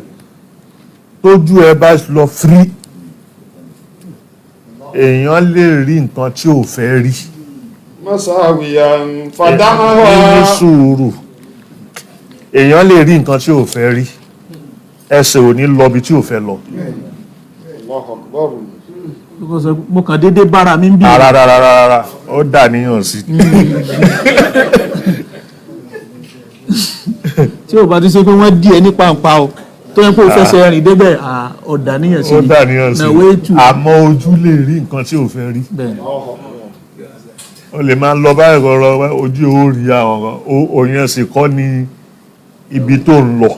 tójú ẹ bá lọ fírí, èèyàn lè rí nǹkan tí ò fẹ́ rí. Musawiyan Ní fada'aha. sùúrù, èèyàn lè rí nǹkan tí ò fẹ́ rí, ẹsẹ̀ ò ní lọ bí tí ò fẹ́ lọ. Allahu akbar. Mo kàn déédéé bára mi ń bí. Rárá rárá rárá, ó dà níyàn sí. Tí ò bá ti ṣe pé wọ́n dí ẹ ní pàǹpá o, tó yẹ kó o fẹsẹ̀ rìn débẹ̀, ọ̀dà níyàn sí Ó ni. dà níyàn sí. Na way to. Àmọ́ ojú lè rí nǹkan tí ò fẹ́ rí. Bẹ́ẹ̀ ni. Ó lè máa lọ báyìí rọrọ, ojú ò rí àwọn kan, òyìn sì kọ́ ni ibi tó ń lọ.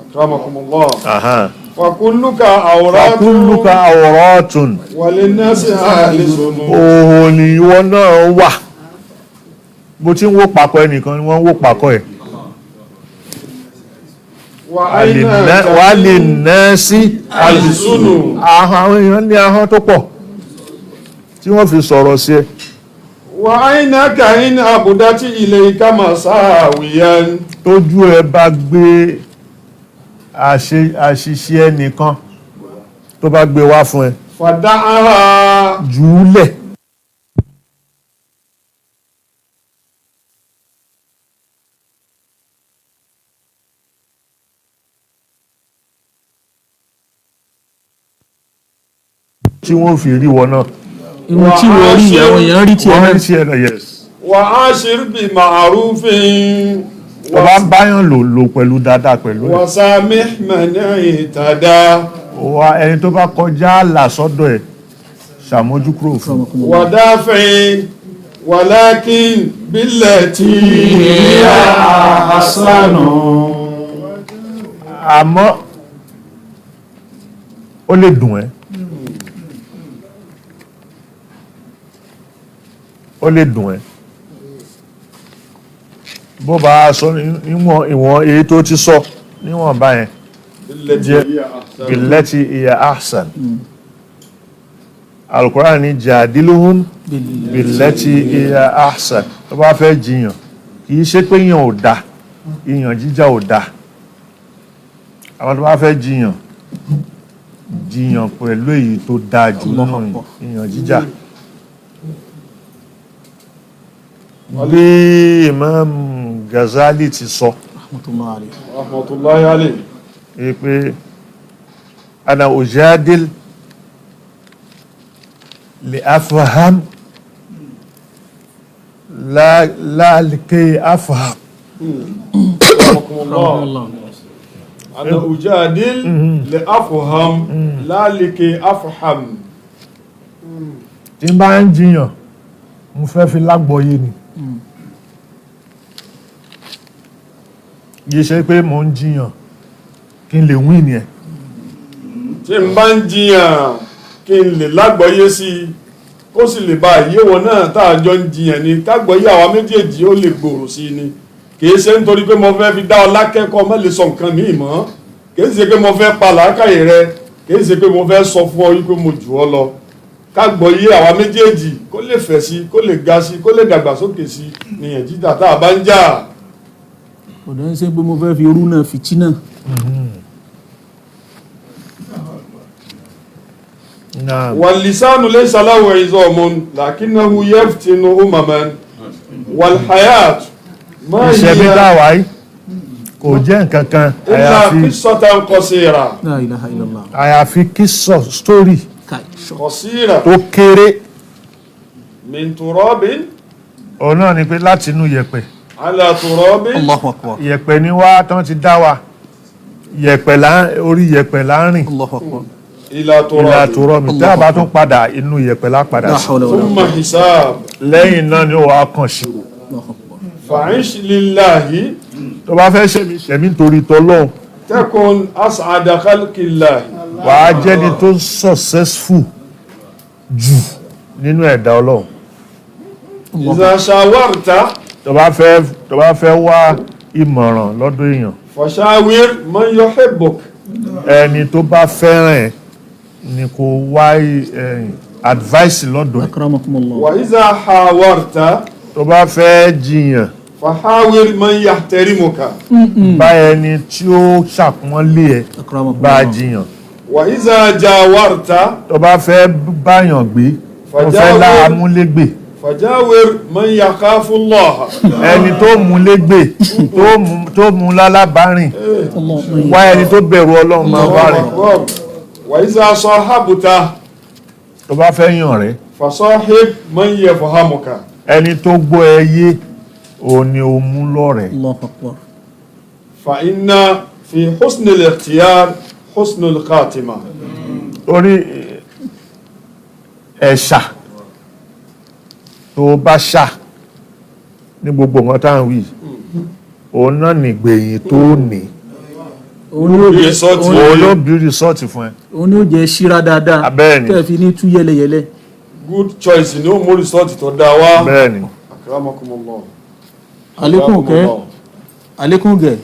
Akramakumullah. Aha. Fakulluka awratun. Fakulluka awratun. Walinnasi alisun. Òhò ni ìwọ náà wà. Bó ti ń wó pàkọ́ ẹnìkan ni wọ́n ń wó pàkọ́ ẹ̀. Wa aynaka Wà lè ná sí alisunu. Àwọn èèyàn ní ahọ́n tó pọ̀ tí wọ́n fi sọ̀rọ̀ sí ẹ. Wa aynaka in abudat ilayka masawiyan. Tójú ẹ bá gbé àṣìṣe ẹnìkan, tó bá gbé wá fún ẹ, Fada'aha. jùúlẹ̀. Tí wọ́n fi rí wọn náà. Irun tí wọ́n rí, àwọn èèyàn rí tiẹ̀ Wọ́n náà. rí tiẹ̀ náà, yes. Wa ashir bi ma'rufin. Ọba ń báyàn lò lò pẹ̀lú dáadáa pẹ̀lú ẹ̀. Wa samih man i'tada. Wa ẹni tó bá kọjá àlà sọ́dọ̀ ẹ̀, ṣàmójúkúrò fún. Wa dafi walakin billati hiya ahsanu. Àmọ́ ó lè dùn ẹ́, ó lè dùn ẹ́ bó bá sọ níwọ̀n ìwọ̀n èyí tó ti sọ níwọ̀n báyẹn. بالتي هي أحسن. Billati hiya ahsan. Al-Qur'an ní jadiluhum billati hiya ahsan. Tó bá fẹ́ jiyàn, kì í ṣe pé ìyàn ò da, ìyàn jíjà ò da. Àwọn tó bá fẹ́ jiyàn, jiyàn pẹ̀lú èyí tó dáa jù nínú ìyàn jíjà. Bí Imam Ghazali ti sọ Rahmatullahi alayhi. Rahmatullahi alayhi. Ẹ pé ana ujadil li afham la likay afham. Rahmakumullah. Ana ujadil li afham la likay afham. Tí n bá ń jiyàn, mo fẹ́ fi lágbọ́yé ni, kìí ṣe pé mo ń jiyàn kí n lè win ẹ̀. Tí n bá ń jiyàn kí n lè lágbọ́yé sí i, kó sì lè bá ìyé wọn náà tá a jọ ń jiyàn ni, kágbọ́yé àwa méjèèjì ó lè gbòòrò sí i ni. Kìí ṣe nítorí pé mo fẹ́ fi dá ọ lákẹ́kọ̀ọ́ má lè sọ nǹkan míì mọ́, kìí ṣe pé mo fẹ́ pa làákàyè rẹ, kìí ṣe pé mo fẹ́ sọ fún ọ wípé mo jù ọ lọ. Kágbọ́yé àwa méjèèjì kó lè fẹ̀ sí i, kó lè ga sí i, kó lè dàgbàsókè sí i nìyẹn jíjà tá a bá ń jà. Ọ̀dọ̀ ń ṣe pé mo fẹ́ fi irú náà fìtínà. Naam. واللسان ليس له عظام لكنه يفتن أمما والحياة ما Ìṣẹ̀mí هي tá a wáyé kò jẹ́ nǹkan kan إلا àyàfi قصة قصيرة. La ilaha illallah. Àyàfi kí sọ story Kai short. قصيرة tó kéré. من تراب. Òun náà ni pé láti inú yẹ̀pẹ̀. على تراب. Allahu akbar. Yẹ̀pẹ̀ ni wá tán ti dá wa, yẹ̀pẹ̀ là ń orí yẹ̀pẹ̀ là ń rìn. Allahu akbar. إلى Ìlà تراب. tó rọ mi tá a bá tún padà, inú yẹ̀pẹ̀ lá padà La sí. hawla wala ثم حساب. Lẹ́yìn náà ni ó wàá kàn sí. Allahu akbar. فعش لله Tó bá fẹ́ ṣẹ̀mí, ṣẹ̀mí nítorí tọ́lọ́hun, تكن أسعد خلق الله. wàá jẹ́ni tó successful jù nínú ẹ̀dá Ọlọ́run. إذا شاورت Tó bá fẹ́ wá ìmọ̀ràn lọ́dọ̀ èèyàn, فشاور من يحبك. Ẹni tó bá fẹ́ràn ẹ̀ ni kò wá advice lọ́dọ̀ ẹ̀. Akramakumullah. وإذا حاورت Tó bá fẹ́ jiyàn, فحاور من يحترمك. bá ẹni tí ó ṣàpọ́nlé ẹ bá Akramakumullah. jiyàn. وإذا جاورت Tó bá fẹ́ báyàn gbé, tó fẹ́ Fàjáwé. láàmúlégbè, فجاور من يخاف الله. Ẹni tó múlégbè, tó mú lálábárìn, Allah. wá ẹni tó bẹ̀rù Ọlọ́run máa bá rìn. أكبر. وإذا صاحبت Tó bá fẹ́ yàn rẹ̀, فصاحب من يفهمك. Ẹni tó gbọ́ ẹ yé òun ni ó mú lọ́rẹ̀ẹ́. Allahu akbar. فإن في حسن الاختيار حسن الخاتمة. Torí ẹ̀ṣà tó bá ṣà ní gbogbo nǹkan tá à ń wí, òun náà nìgbẹ̀yìn tó ní. Òun ni ó jẹ́ Result. Òun ló bí result fún ẹ. Òun ni ó jẹ́ ṣíra dáadáa. Bẹ́ẹ̀ ni. Tẹ́ fi ní tú yẹlẹyẹlẹ. Good choice ni ó mú result tó dáa wá. Bẹ́ẹ̀ ni. أكرمكم الله. Àlékún kẹ́, àlékún gẹ̀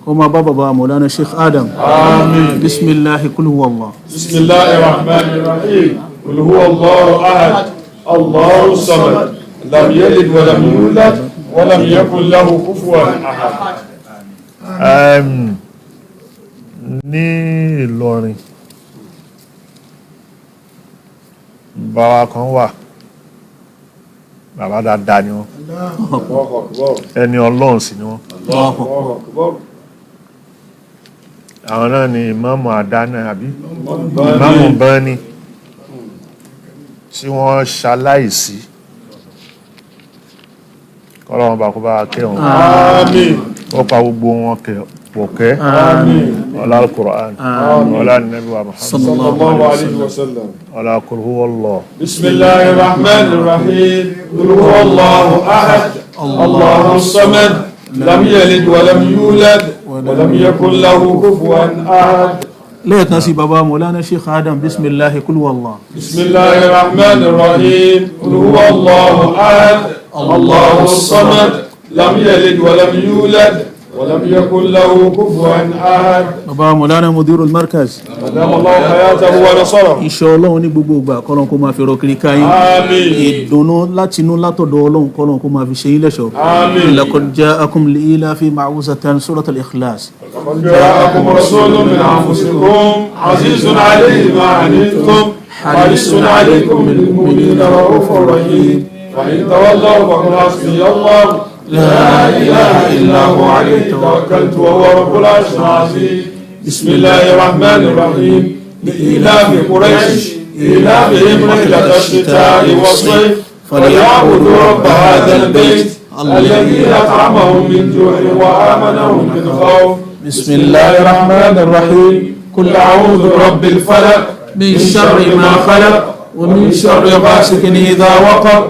kó máa bá bàbá Mawlana Sheikh Adam. آمين. Bismillahi kul huwa Allah. بسم الله الرحمن الرحيم. قل هو الله أحد، الله الصمد، لم يلد ولم يولد ولم يكن له كفوا أحد. Ní Ìlọrin, bàbá kan wà, bàbá dáadáa ni wọ́n. الله أكبر. Ẹni Ọlọ́run sì ni wọ́n. Allahu akbar. الله أكبر. Àwọn náà ni ìmáàmù àdáná àbí ìmáàmù bẹ́ẹ̀ni tí wọ́n ṣaláìsí, kọ́lọ́wọ́n bá kó bá kẹ́ wọn. آمين. Ó pa gbogbo wọn pọ̀ kẹ́. آمين. Ọlá al-Qur'an, ọlá Nabi wa Muhammad. صلى الله عليه وسلم. Ọlá qul huwa Allah. بسم الله الرحمن الرحيم. قل هو الله أحد، الله الصمد، لم يلد ولم يولد. ولم يكن له كفوا أحد. Lẹ́ẹ̀kan sí, baba Mawlana Sheikh Adam, bisimilahi kul wallah. بسم الله الرحمن الرحيم. قل هو الله أحد، الله الصمد، لم يلد ولم يولد ولم يكن له كفوا أحد. Baba Mawlana Mudirul Markaz. أدام الله حياته ونصره. Iṣẹ́ Ọlọ́run ní gbogbo ìgbà, kọ́lọ́n kó máa fi rọ kiri káyín. آمين. Ìdùnnú látinú látọ̀dọ̀ Ọlọ́run, kọ́lọ́n kó máa fi ṣe yín lẹ́ṣọ̀ọ́. آمين. لقد جاءكم لإيلاف معوذتان، سورة الإخلاص. لقد جاءكم رسول من أنفسكم عزيز عليه ما عنتم حريص عليكم بالمؤمنين رؤوف رحيم. فإن تولوا فقل حسبي الله لا إله إلا هو عليه توكلت وهو رب العرش العظيم. بسم الله الرحمن الرحيم. لإيلاف قريش إيلافهم رحلة الشتاء والصيف فليعبدوا رب هذا البيت الذي أطعمهم من جوع وآمنهم من خوف. بسم الله الرحمن الرحيم. قل أعوذ برب الفلق، من شر ما خلق، ومن شر غاسق إذا وقب،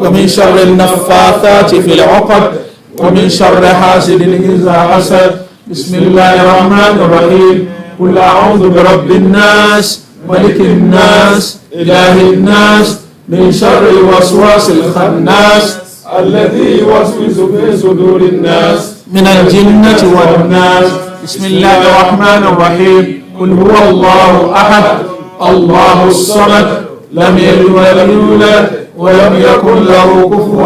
ومن شر النفاثات في العقد، ومن شر حاسد إذا حسد. بسم الله الرحمن الرحيم. قل أعوذ برب الناس، ملك الناس، إله الناس، من شر الوسواس الخناس الذي يوسوس في صدور الناس من الجنة والناس. بسم الله الرحمن الرحيم. قل هو الله أحد، الله الصمد، لم يلد ولم يولد ولم يكن له كفوا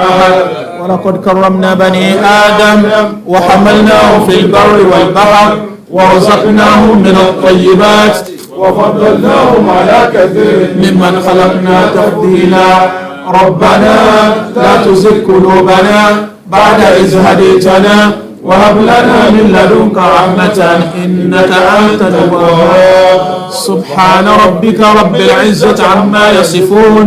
أحد. ولقد كرمنا بني آدم وحملناهم في البر والبحر ورزقناهم من الطيبات وفضلناهم على كثير ممن خلقنا تفضيلا. ربنا لا تزغ قلوبنا بعد إذ هديتنا وهب لنا من لدنك رحمة إنك أنت الوهاب. سبحان ربك رب العزة عما يصفون.